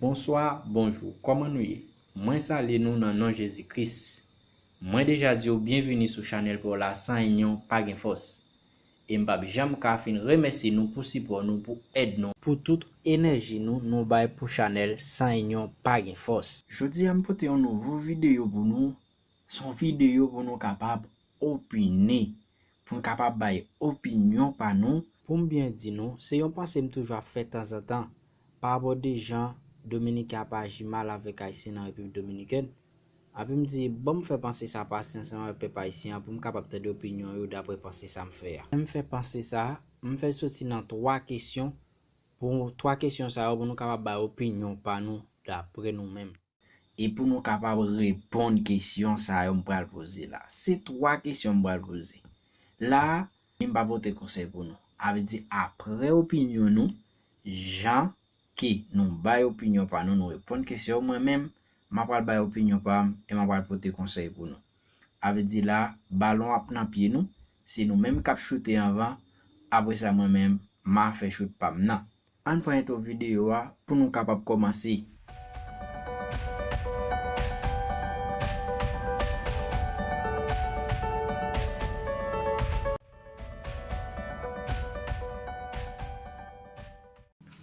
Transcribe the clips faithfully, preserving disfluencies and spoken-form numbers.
Bonswa, bonjou, kòman nou ye? Mwen salye nou nan non Jezi Kris. Mwen deja di w byenvini sou chanèl pa w la, San Inyon pa gen fòs. E m p ap janm ka fin remèsye nou pou sipò nou, pou èd nou, pou tout enèji nou nou bay pou chanèl San Inyon pa gen fòs. Jodi a m pote yon nouvo videyo pou nou. Se yon videyo pou nou kapab opine, pou n kapab bay opinyon pa nou. Pou m byen di nou, se yon panse m toujou ap fè tanzantan, pa rapò de jan Dominiken ap aji mal avèk Ayisyen nan Repiblik Dominikèn. Epi m di, ban m fè panse sa pase ansanm avèk pèp ayisyen an pou m kapab tande opinyon yo daprè panse sa m fè a. Lè m fè panse sa, m fè l soti nan twa kesyon. Pou twa kesyon sa yo, pou nou kapab bay opinyon pa nou daprè nou menm. E pou nou kapab reponn kesyon sa yo m pral poze la. Se twa kesyon m pral poze. La a, m pa pote konsèy pou nou. A vle di, aprè opinyon nou, jan ke nou bay opinyon pa nou, nou reponn kesyon yo, mwen menm, m ap pral bay opinyon pa m e m ap pral pote konsèy pou nou. A vle di la, balon ap nan pye nou, se nou menm k ap choute anvan, apre sa mwen menm, m a fè chout pa m nan. Ann pran entwo videyo a pou nou kapab kòmanse.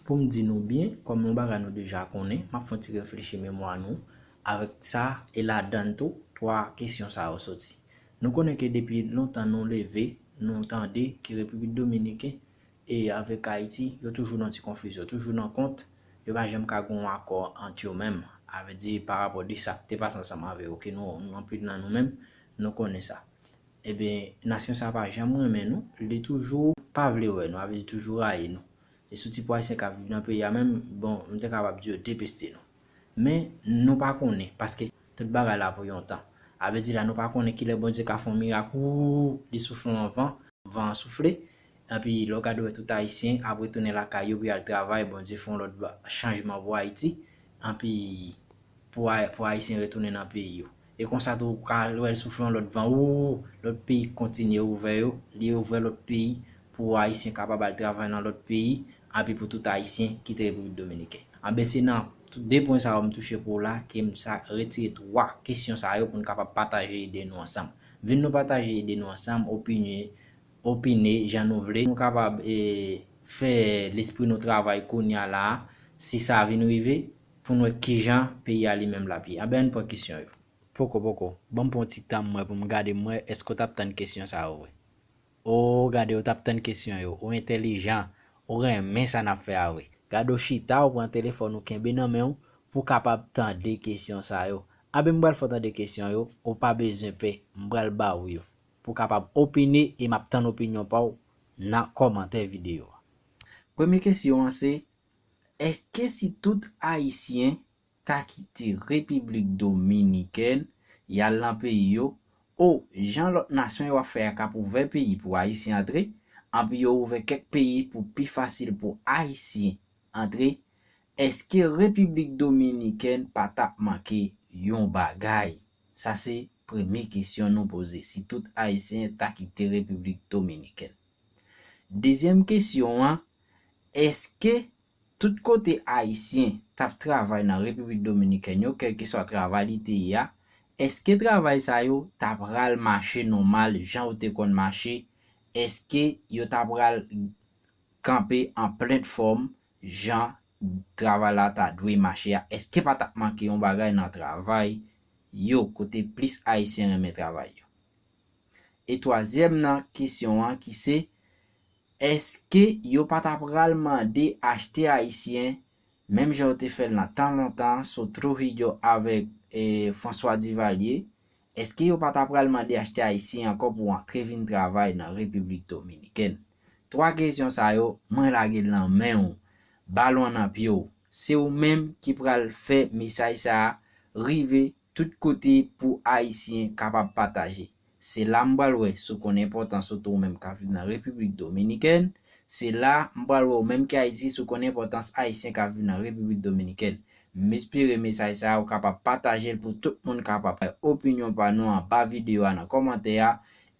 Pou m di nou byen, kòm yon bagay nou deja konnen, m ap fè yon ti reflechi memwa nou avèk sa, e ladan l tou, twa kesyon sa yo soti. Nou konnen ke depi lontan nou leve, nou tande ke Repiblik Dominiken e avèk Ayiti, yo toujou nan ti konfizyon, toujou nan kont, yo pa janm ka gen yon akò ant yo menm. A vle di, pa rapò de sa k te pase ansanm avè yo, ke nou, nou, anpil nan nou menm, nou konnen sa. Ebyen, nasyon sa pa janm renmen nou, li toujou pa vle wè nou, a vle di toujou rayi nou. E sou ti pwa ayisyen k ap viv nan peyi a menm, bon, m te kapab di yo depeste nou. Men, nou pa konnen, paske tout bagay la pou yon tan. A vle di la, nou pa konnen kilè Bondye ka fè yon mirak, wou, li soufle yon van, van an soufle, epi lè w gade w wè tout ayisyen ap retounen lakay yo pou y al travay, Bondye fè yon lòt ba-, chanjman pou Ayiti, epi pou, pou ayisyen retounen nan peyi yo. E konsa tou, ou ka wè l soufle yon lòt van, wou, lòt peyi kontinye ouvè yo, li ouvè lòt peyi pou ayisyen kapab al travay nan lòt peyi, epi pou tout ayisyen kite Repiblik Dominikèn. Anben, se nan tout de pwen sa yo m touche pou w la, ke m sa retire twa kesyon sa yo pou n kapab pataje ide nou ansanm. Vin nou pataje ide nou ansanm, opinye, opine jan nou vle. Nou kapab, e, fè lespri nou travay kounye a la a, si sa vin rive, pou n wè kijan peyi a li menm l ap ye. Anben, ann pran kesyon yo. Poko, poko. Ban m pran yon ti tan m wè pou m gade m wè èske w t ap tann kesyon sa yo vre. O, gade, w t ap tann kesyon yo. Ou entèlijan. Ou renmen sa n ap fè a vre. Gade w chita, ou pran telefòn ou kenbe nan men w pou w kapab tande kesyon sa yo. Anben, m pral fè w tande kesyon yo, ou pa bezwen pè, m pral ba w yo. Pou w kapab opine e m ap tann opinyon pa w nan kòmantè videyo a. Premye kesyon an se, èske si tout Ayisyen ta kite Repiblik Dominikèn, y al nan peyi yo, o, jan lòt nasyon yo ap fè a k ap ouvè peyi pou Ayisyen antre, anpi yo ouvè kèk peyi pou pi fasil pou Ayisyen antre, èske Repiblik Dominikèn pa t ap manke yon bagay? Sa se premye kesyon nou poze, si tout Ayisyen ta kite Repiblik Dominikèn. Dezyèm kesyon an, èske tout kote Ayisyen t ap travay nan Repiblik Dominikèn yo, kèlkeswa travay li te ye a, èske travay sa yo ta pral mache nòmal jan yo te konn mache? Èske yo ta pral kanpe an plen fòm jan travay la ta dwe mache a? Èske pa t ap manke yon bagay nan travay yo, kote plis Ayisyen renmen travay yo? E twazyèm nan kesyon an ki se, èske yo pa ta pral mande achte Ayisyen, menm jan yo te fè l nan tan lontan sou Trujillo avèk, e, François Duvalier, èske yo pa ta pral mande achte Ayisyen ankò pou antre vin travay nan Repiblik Dominikèn? Twa kesyon sa yo, mwen lage l nan men w. Balon an nan pye w. Se ou menm ki pral fè mesaj sa a rive tout kote pou Ayisyen kapab pataje. Se la m pral wè si w konn enpòtans ou tou ou menm k ap viv nan Repiblik Dominikèn. Se la m pral wè ou menm ki Ayiti si w konn enpòtans Ayisyen k ap viv nan Repiblik Dominikèn. M espere mesaj sa a ou kapab pataje l pou tout moun kapab bay opinyon pa nou anba videyo a nan kòmantè a.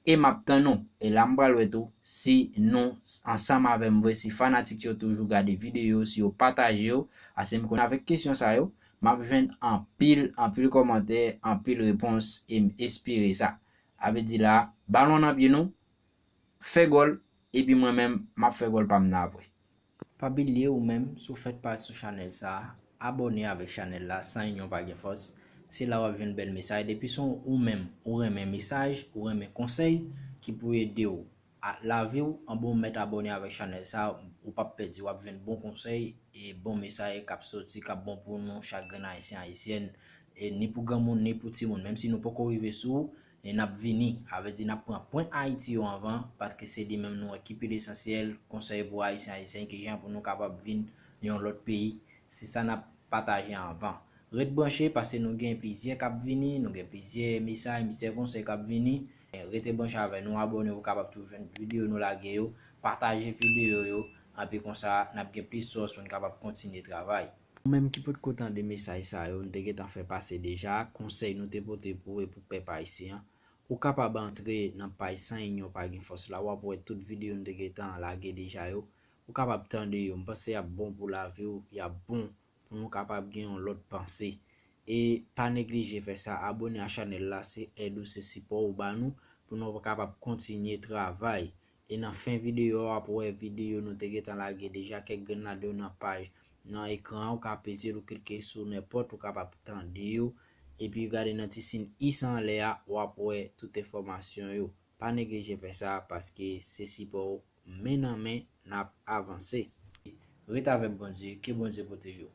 e m ap tann ou. E la m pral wè tou si nou ansanm avè m vre, si fanatik yo toujou gade videyo yo, si yo pataje yo. Paske m konnen avèk kesyon sa yo, m ap jwenn anpil, anpil kòmantè, anpil repons, e m espere sa. A vle di la, balon nan pye nou, fè gòl, epi mwen menm, m ap fè gòl pa m nan apre. Pa bliye ou menm, si w fèk pase sou chanèl sa a, abòne avèk chanèl la, San Inyon Pa Gen Fòs. Se la w ap jwenn bèl mesaj. Depi se ou menm, ou renmen mesaj, ou renmen konsèy ki pou ede w ak lavi w, anben w mèt abòne avèk chanèl sa a, ou p ap pèdi, w ap jwenn bon konsèy e bon mesaj k ap soti, k ap bon pou nou chak grenn Ayisyen, Ayisyèn, e ni pou granmoun, ni pou timoun. Menm si nou poko rive sou ou, e n ap vini. A vle di n ap pran pwen Ayiti yo anvan, paske se li menm nou wè ki pi lesansyèl, konsèy pou Ayisyen, Ayisyèn, kijan pou nou kapab vin yon lòt peyi. Se sa n ap pataje anvan. Ret branche, paske nou gen plizyè k ap vini, nou gen plizyè mesaj, plizyè konsèy k ap vini. Rete branche avè nou, abòne, ou kapab toujou jwenn videyo nou lage yo, pataje videyo yo, anpi konsa, n ap gen plis sous pou n kapab kontinye travay. Ou menm ki potko tande mesaj sa yo, n te gentan fè pase deja, konsèy nou te pote pou ou e pou pèp ayisyen an, ou kapab antre nan paj San Inyon Pa Gen Fòs la, w ap wè tout videyo n te gentan lage deja yo. Ou kapab tande yo. M panse y ap bon pou lavi w, y ap bon pou nou kapab gen yon lòt panse. E pa neglije fè sa, abòne a chanèl la, se èd ou, se sipò ou ba nou pou nou kapab kontinye travay. E nan fen videyo a, w ap wè videyo nou te gentan lage deja, kèk grenn ladan yo nan paj, nan ekran an, ou ka peze l, ou klike sou nenpòt, ou kapab tande yo. Epi gade nan ti siy i sa anlè a, w ap wè tout enfòmasyon yo. Pa neglije fè sa, paske se sipò w, men nan men, n ap avanse. Ret avèk Bondye, ke Bondye pwoteje w.